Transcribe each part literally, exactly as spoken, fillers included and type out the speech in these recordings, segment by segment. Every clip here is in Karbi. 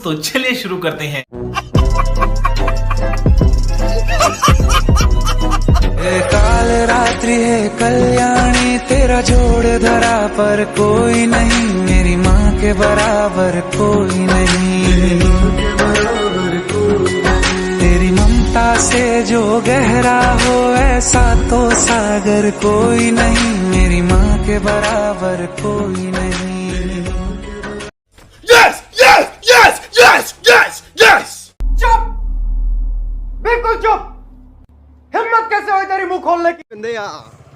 तो चलिए शुरू करते हैं। ए काल रात्रि है कल्याणी, तेरा जोड़ धरा पर कोई नहीं, मेरी माँ के बराबर कोई नहीं। तेरी ममता से जो गहरा हो, ऐसा तो सागर कोई नहीं, मेरी माँ के बराबर कोई नहीं। Yes, yes, yes, yes, yes, yes. चुप, बिल्कुल चुप। हिम्मत कैसे हुई तेरी मुंह खोलने की? Hindi ya,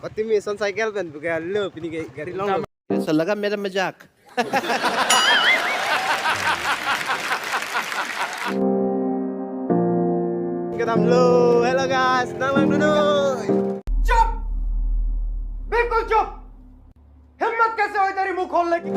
pati mission cycle pen buka lo pini ke gari long. Selaga mera majak. Kedam lo, hello guys, nang lang dulu. चुप, बिल्कुल चुप। हिम्मत कैसे हुई तेरी मुंह खोलने की?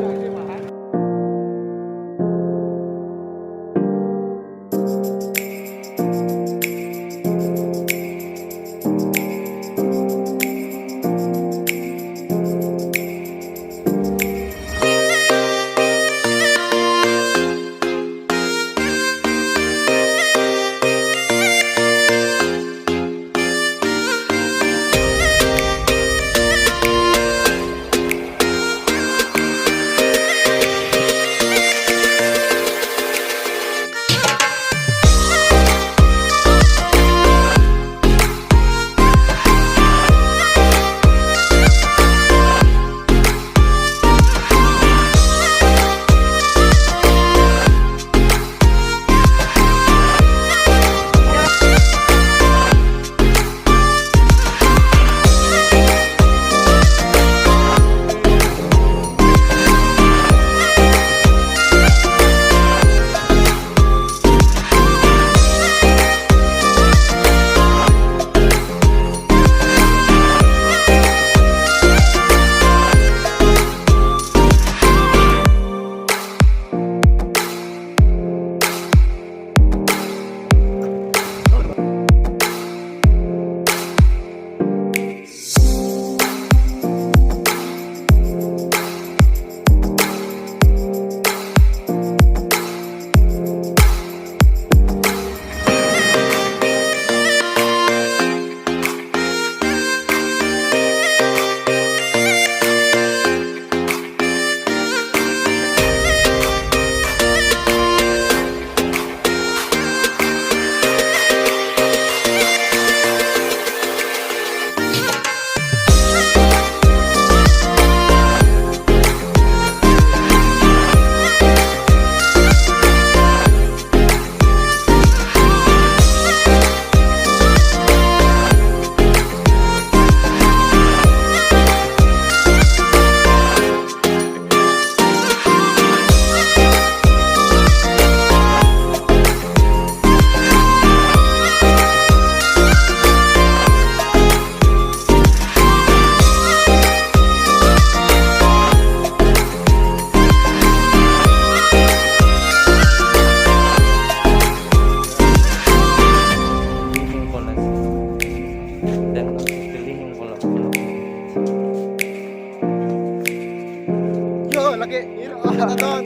Yo, lagi iro aton.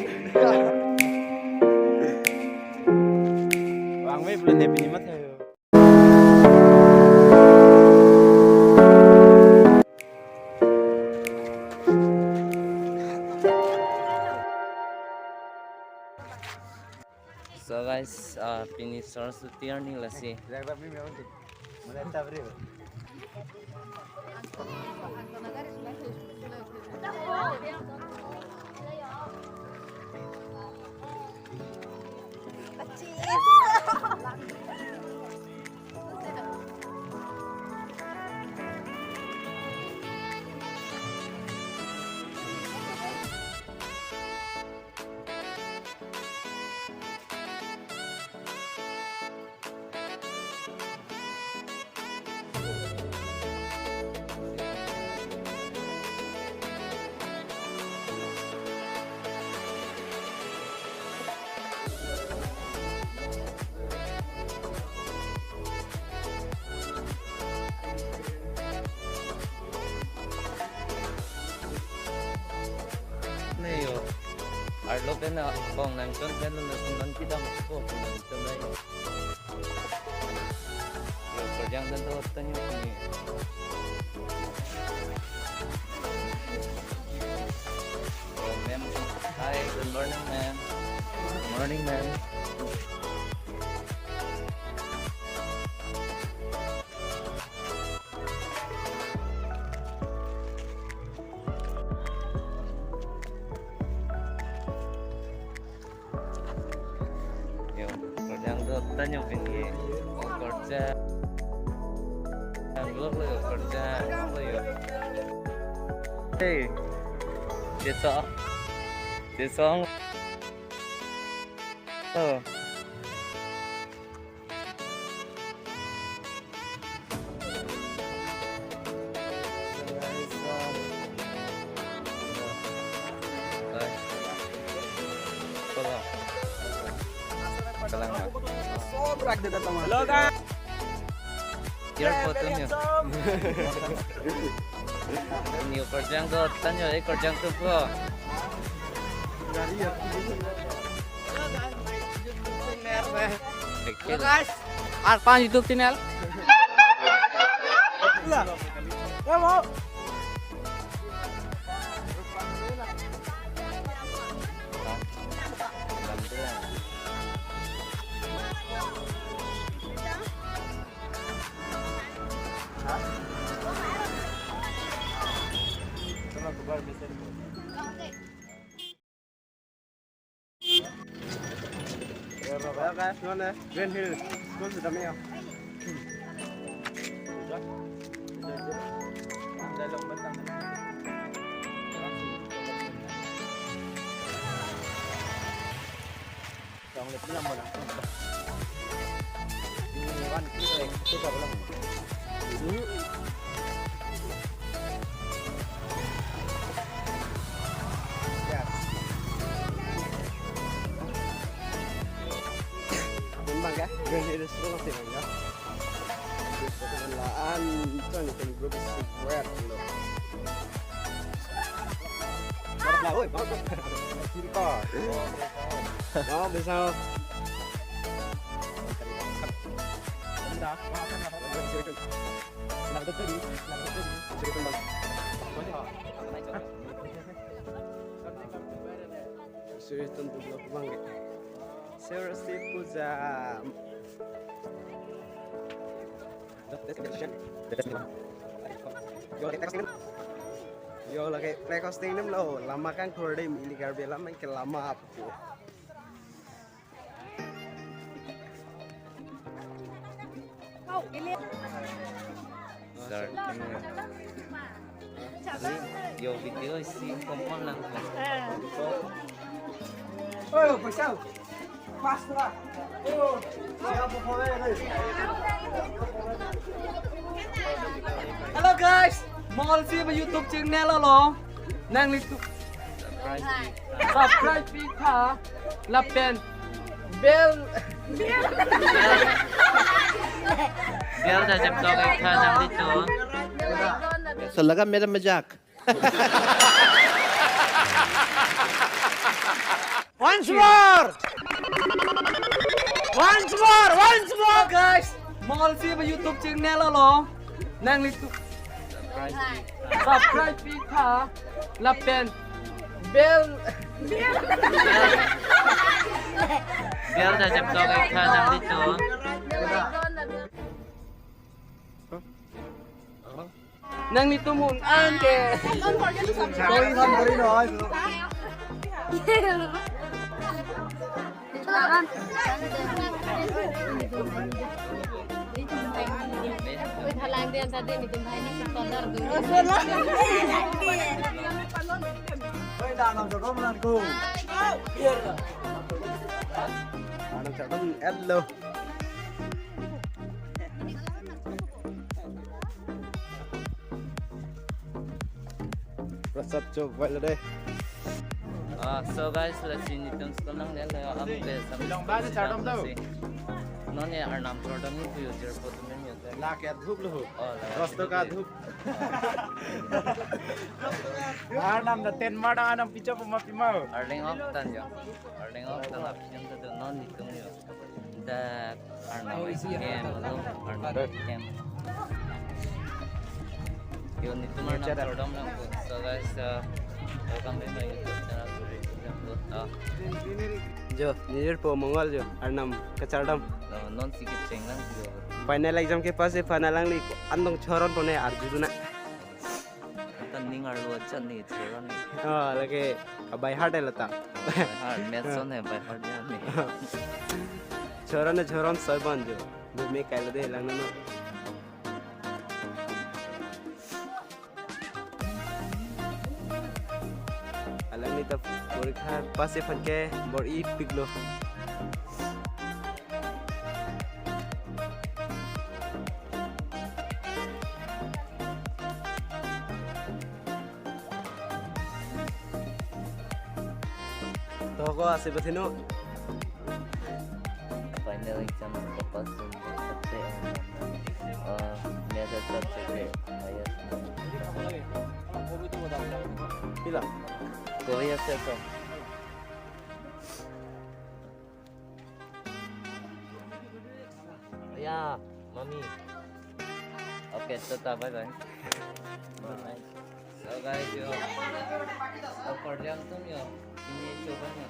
Bang me belum dia pini mat ya. So guys, uh, pini Saraswati arni lasi. Arlo pen akong nangchon pen lo nangchon kedam ko nangchon nai. Yo, kerjang dan tuh tanya ni. Oh, ma'am. Hi, good morning, ma'am. Morning, ma'am. Yo, kerjang tuh tanya pinggir. Kerja. Yang belum lo yo, kerja. Yang belum yo. Hey, dia so, dia so. Oh. Hello, guys. Airport tu nyo. Nyo kerjang tuh tanya, eh, kerjang tuh po. Hello, guys. Arpan YouTube channel. Green Hill School sudah. Memang ya, Green Hill School masih enggak. Terus teman laan, itu nih kan grup square lo. Baru lah, oi, baru. Sini kok. Oh, bisa. Udah. Nah, betul tadi. Nah, betul tadi. Jadi kembang. Suri tentu belum kembang ya. Saraswati Puja. Yo lake requesting nem lo, lama kan kordem ili Karbi alam ke lama apa tu. Sir, yo video isi kompon lang. Oh, pasal. Hello guys, Mongol si YouTube channel lo. Nanglitum subscribe pi tha lapen bell. Bell ta jep tok ik tha nanglitum. Salaga mera majak. Once more! Once more! Once more, guys! Mongol si YouTube channel lo. Nanglitum subscribe pi tha lapen bell. Bell ta jep tok ik tha nanglitum. Nanglitum un-an ke. Sorry, sorry, sorry, no. Oi, dah enam jam belum menantiku. Enam jam belum, hello. Prasad chop vai lo dei. Ah, so guys, let's see, nelitum school nang le le am ke sam. Long ba si chardom do. Non ye Arnam kardom ni puyo, jirpo atum meme yo. Lake dhup lo ho. Oh, lake Rosto ka dhup. Arnam da ten mar dang anam picho puma pima ho. Arleng ok tan yo. Arleng ok tan apichon ta do non nitum yo. Da Arnam isi ya. Kem, lo, Arnam kem. Yo, nitum Arnam kardom nangpo. So guys, uh, welcome back my YouTube channel. Uh, Jo, nijirpo Mongol jo, Arnam kachardam. No, non si kecheng lang jo. Final exam ke pass e, final alangli ko-an dong choron pone arju duna. Anta ning arlo achan ni choron ni. Oh, lake by heart e lata. By heart, maths on hai by heart ya ni. Choron ne choron soi ban jo. Bumi kailo de lang no. Alangli ta porikha pass e aphan ke bor-ipiklo. To ko ase bathinu. Final exam ko pass dun sakte, uh, major subject hai highest. Pila? Ko highest ko. Ya, mami. Okay, tata, bye bye. Bye. So guys, yo, to kardom atum yo, ini coba yo.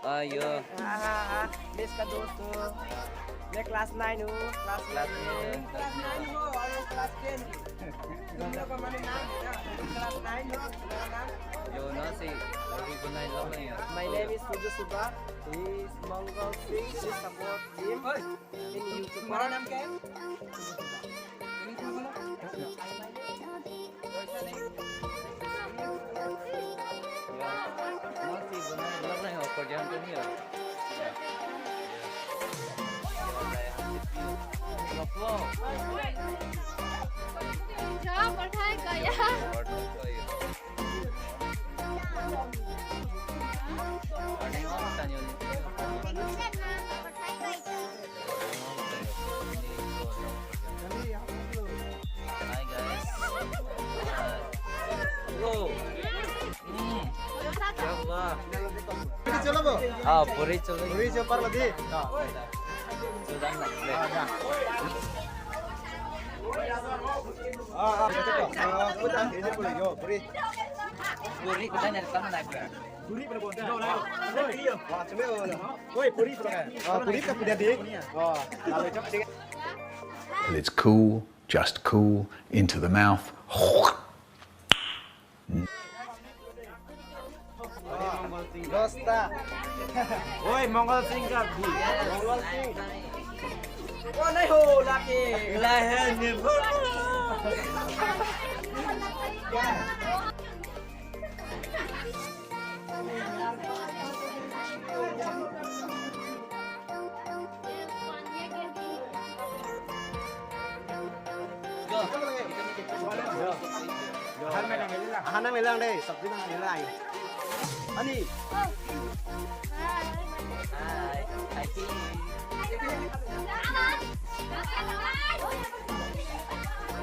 Ayo. Ah, ah, ah. Miss ka dosto. Main class nine ho, class Class nine. Nine. Class nine ho, aur class ten. Tum log ka mane naam hai na? Class nine ho, mera naam. Yo, na si, aur bhi banai lo na ya. My name is Surjo Subha. He is Mongol Singh. Please support him. तुम्हारा नाम क्या है? जा, पढ़ाई का यार। Hi, guys. Oh. Mm. Kya hua? Puri chalo bo? Ah, puri chalo. Puri chopar lagi. Sudah na. Ah, ya. Ah, ah, betul. Ah, betul. Ini puri, yo, puri. Puri kita nyari sama naik. Puri pura. Wah, cuma. Oi, puri pura. Ah, puri ka pida di. Wah, lalu cok di. It's cool, just cool, into the mouth. Dosta. Oi, Mongol Singh ka bhi. Mongol Singh. Oh, nahi ho, laki. Lahan ni. Ahan nanglelang dei, sabji nanglelang. Ani.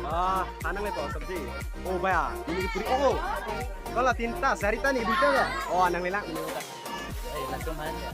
Ah, ahan nanglepo sabji. Oh, bhaiya, ini puri. Oh, kalau tinta, sarita ni, duita ya. Oh, nanglelang. Eh, langsung aja.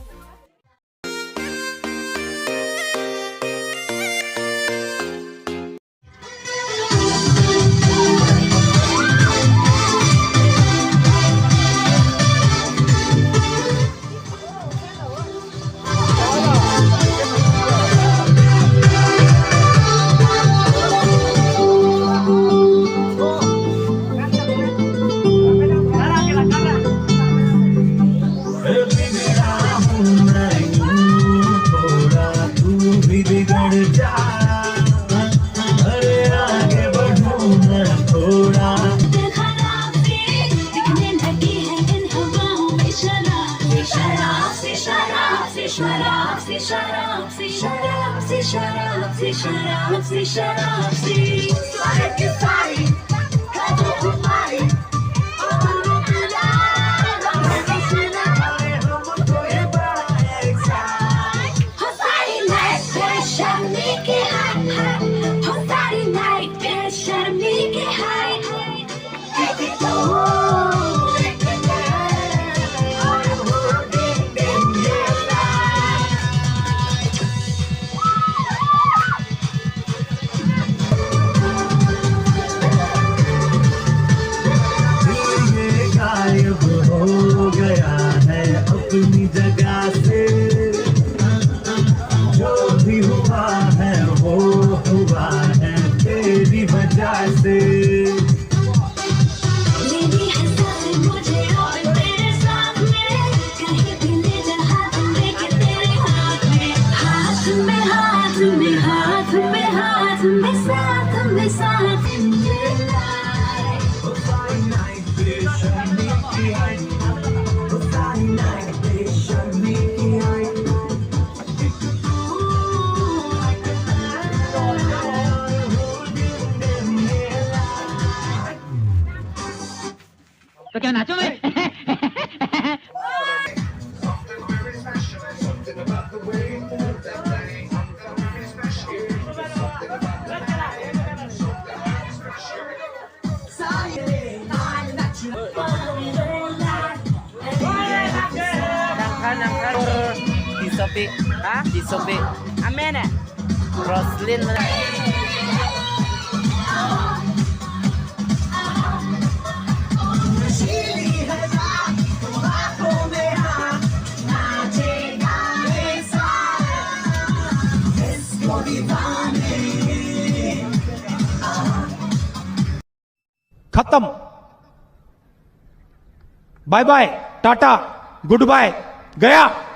शराब सी, शराब सी, शराब सी, शराब सी, शराब सी, शराब सी। सारे के सारे, खत्म हमारी। हो सारी night बेशर्मी की high, high। हो सारी night बेशर्मी की high, high। दिल ये गायब हो गया है अपनी जगह से। जो भी हुआ है वो हुआ है तेरी वजह से। लेनी है सांसें मुझे और तेरे साथ में, कहीं भी ले जा हाथ लेके तेरे हाथ में, हाथ में, हाथ में, हाथ में, हाथ में, साथ में, साथ में। तो क्या नाचो मैं? Nangkhan, nangkhan. Disopi. Ha? Disopi. Amen eh? Roslyn. खत्म। बाय बाय, टाटा, गुड बाय, गया।